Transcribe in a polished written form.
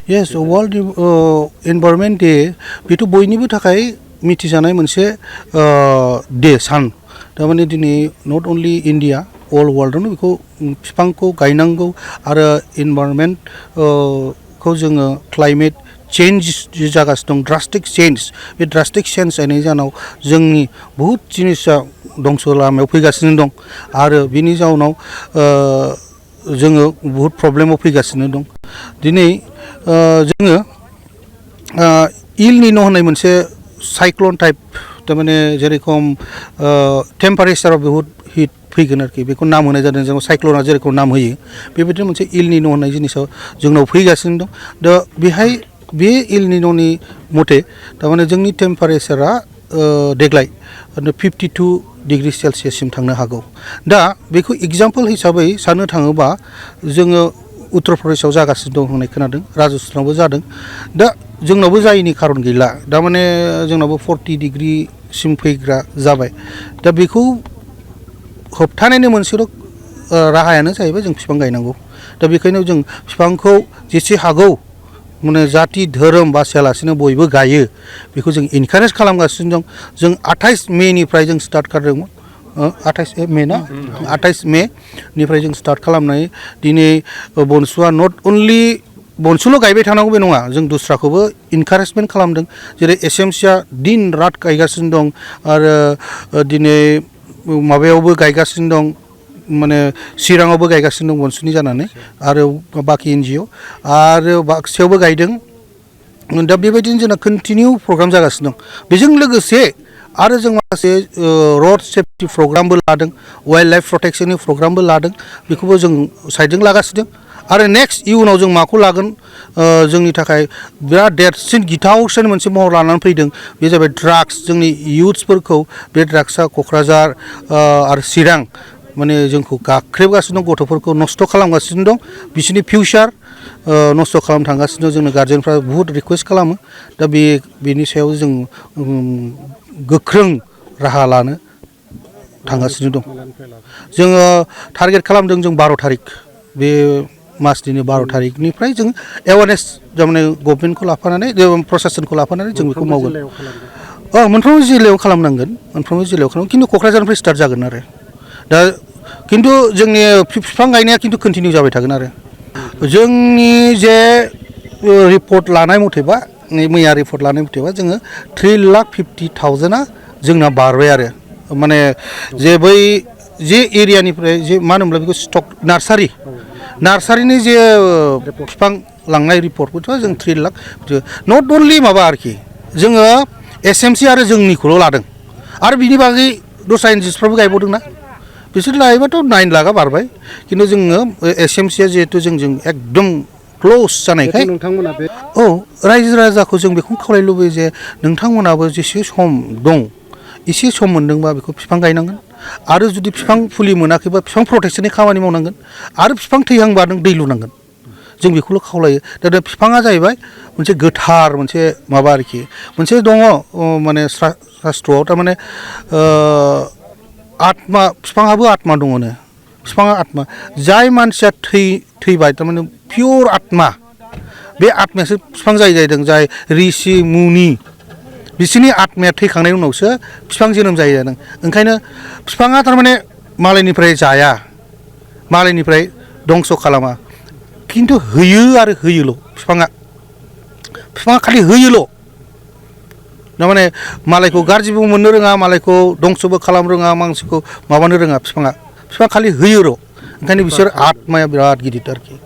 Yes, World Environment Day बेथ' बयनिबो थाखाय मिथिजानाय मोनसे डे सान थारमाने दिनै नट अनलि इन्डिया अल वर्ल्डआवनो बेखौ बिफांखौ गायनांगौ आरो इनभाइरनमेन्ट खौ जोङो क्लाइमेट चेन्ज जि जागासिनो दं ड्रास्टिक चेन्ज बे ड्रास्टिक चेन्ज जानायनि जाहोनाव जोंनि बहुद जिनिसा दंस लामायाव फैगासिनो दं आरो बिनि जाउनाव जोङो बहुद प्रब्लेमाव फैगासिनो दं दिनै जोङो इल निनो होननाय मोनसे साइक्लन टाइप थारमाने जेरेखम टेम्पारेचाराव बहुद हिट फैगोन आरोखि बेखौ नाम होनाय जादों जों साइक्लना जेरेखम नाम होयो बेबायदिनो मोनसे इल निनो होननाय जिनिसा जोंनाव फैगासिनो दं दा बेहाय बे इल निन'नि मथे थारमाने जोंनि टेम्पारेचारा देग्लाय 52 डिग्री सेल्सियाससिम थांनो हागौ दा बेखौ एग्जाम्पल हिसाबै साननो थाङोबा जोङो उत्तर प्रदेशआव जागासिनो दं होननाय खोनादों राजस्थानावबो जादों दा जोंनावबो जायैनि खारन गैला दामाने जोंनावबो 40 डिग्रीसिम फैग्रा जाबाय दा बेखौ होबथानायनि मोनसेल' राहायानो जाहैबाय जों बिफां गायनांगौ दा बेखायनो जों बिफांखौ जेसे हागौ माने जाति धोरोम बासियालासिनो बयबो गायो बेखौ जों इनकारेज खालामगासिनो दं जों 28 मेनिफ्राय जों स्टार्ट खालामदोंमोन 28 मे ना 28 मेनिफ्राय जों स्टार्ट खालामनाय दिनै बनसुआ नट अनलि बनसुल' गायबाय थानांगौ बे नङा जों दस्राखौबो इनकारेजमेन्ट खालामदों जेरै एसएमसिआ दिन रात गायगासिनो दं आरो दिनै माबायावबो गायगासिनो दं माने चिराङावबो गायगासिनो दं बनसुनि जानानै आरो बाखि एनजिअ आरो बाक्सायावबो गायदों दा बेबायदिनो जोंना कन्टिनिउ प्रग्राम जागासिनो दं बेजों लोगोसे आरो जों माखासे रड सेफ्टि प्रग्रामबो लादों वाइल्ड लाइफ प्रटेक्शननि प्रग्रामबो लादों बेखौबो जों साइडजों लागासिनो आरो नेक्स्ट इयुनाव जों माखौ लागोन जोंनि थाखाय बिराद देरसिन गिथावसिन मोनसे महर लानानै फैदों बे जाबाय ड्राग्स जोंनि इयुथ्सफोरखौ बे ड्राग्सआ क'क्राझार आरो चिरां माने जोंखौ गाख्रेबगासिनो दं गथ'फोरखौ नस्थ' खालामगासिनो दं बिसोरनि फिउचार नस्थ' खालामनो थांगासिनो दं जोंनो गार्जेनफ्रा बुहुद रिकुवेस्ट खालामो दा बेनि सायाव जों गोख्रों राहा लानो थांगासिनो दं जोङो टारगेट खालामदों जों 12 थारिख बे मासनि 12 थारिखनिफ्राय जों एवारनेस माने गभर्नमेन्टखौ लाफानानै प्रशासनखौ लाफानानै जों बेखौ मावगोन मोनफ्रोमबो जिल्लायाव खालामनांगोन मोनफ्रोमबो जिल्लायाव खालामनांगोन खिन्थु क'क्राझारनिफ्राय स्टार्ट जागोन आरो दा खिन्थु जोंनि बिफां गायनाया खिन्थु कन्टिनिउ जाबाय थागोन आरो जोंनि जे रिपर्ट लानाय मथेबा मैया रिपर्ट लानाय मथेबा जोङो 3,50,000 जोंना बारबाय आरो माने जे बै जे एरियानिफ्राय जे मा होनोमोनलाय बेखौ स्टक नार्सारिनि जे बिफां लांनाय रिपर्टखौथ' जों 3 लाख नट अनलि माबा आरोखि जोङो एसएमसि आरो जोंनिखौल' लादों आरो बिनि बागै दस्रा एनजिअसफ्राबो गायबावदोंना बिसोर लायोबाथ' 9 लाखा बारबाय खिन्थु जोङो एसएमसिआ जिहेतु जोंजों एकदम क्ल'ज जानायखाय नोंथांमोना बे रायजो राजाखौ जों बेखौनो खावलायनो लुबैयो जे नोंथांमोनाबो जेसे सम दं एसे सम मोनदोंबा बेखौ बिफां गायनांगोन आरो जुदि बिफां फुलि मोनाखैबा बिफां प्रटेक्शननि खामानि मावनांगोन आरो बिफां थैहांबा नों दै लुनांगोन जों बेखौल' खावलायो दा बिफाङा जाहैबाय मोनसे गोथार मोनसे माबा आरोखि मोनसे दङ माने शास्त्रआव थारमाने आत्मा बिफाङाबो आत्मा दङनो बिफाङा आत्मा जाय मानसिया थैबाय थारमाने पियर आत्मा बे आत्मायासो बिफां जाहैदों जाय ऋषि मुनि बिसोरनि आत्माया थैखांनायनि उनावसो बिफां जोनोम जायो ओंखायनो बिफाङा थारमाने मालायनिफ्राय जाया मालायनिफ्राय दंस' खालामा खिन्थु होयो आरो होयोल' बिफाङा खालि होयोल' थारमाने मालायखौ गाज्रिबो मोननो रोङा मालायखौ दंस'बो खालामनो रोङा मानसिखौ माबानो रोङा बिफाङा खालि होयोर' ओंखायनो बिसोर आत्माया बिराद गिदिर आरोखि